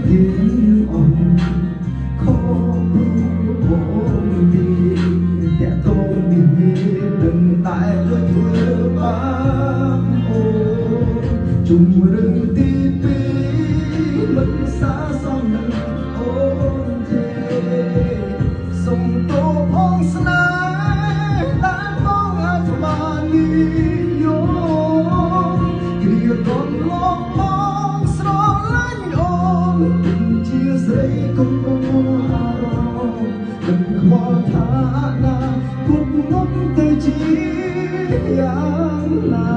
ទាំងអស់ខុសព្រោះអូនទីតាក់ទងនេះនឹងតែដូចធ្វើបាបអូន ជុំរឿងទីពីរមិនសាសមនឹងអូនទេ សុំទោសផងស្នេហ៍ដែលបងអាត្មានិយម គ្រាកូនលោកបងស្រឡាញ់អូនជាស្រី កុំអារម្មណ៍មិនខ្វល់ថាណាគុតមុំទៅជាយ៉ាងណា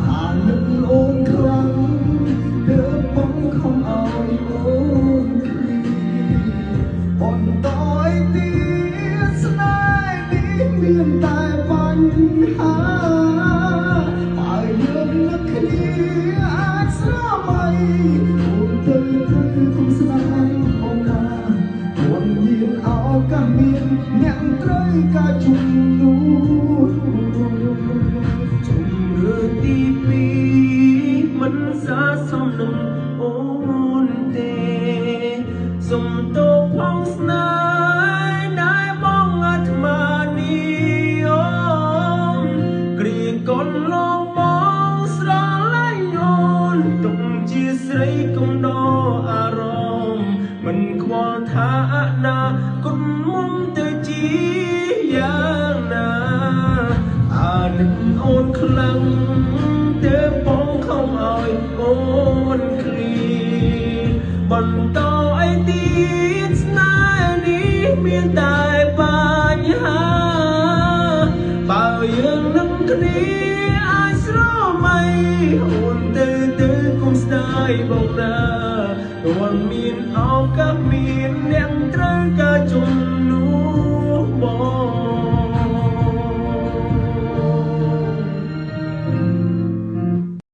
អាណិតអូនខ្លាំងទើបបងខំឲ្យអូនគ្រីបន្តឲ្យទៀត ស្នេហ៍នេះមានតែបញ្ហា បើយើងនឹកគ្នាអាចស្រមៃអូនទៅ ទៅគុំស្ដាយបងណា គាត់មានឱកាសមានអ្នកត្រូវការជំនួស។ ជំរឿទីពីរមិនសាសមនឹងអូនទេ សុំទោសផងស្នេហ៍ដែលបងអាត្មានិយម គ្រាកូនលោកបងស្រឡាញ់អូនទុកជាស្រី កុំដអារម្មណ៍មិនខ្វល់ថាអនាគតមុំទៅជាយ៉ាងណា អាណិតអូនខ្លាំងទើបបងខំឲ្យអូនឃ្លីបន្តអីទៀត ស្នេហ៍នេះមានតែបញ្ហា បើយើងនឹងគ្នាអាចស្រមៃអូនទៅ ទៅគុំស្ដាយបងណា ទាន់មានឱកាស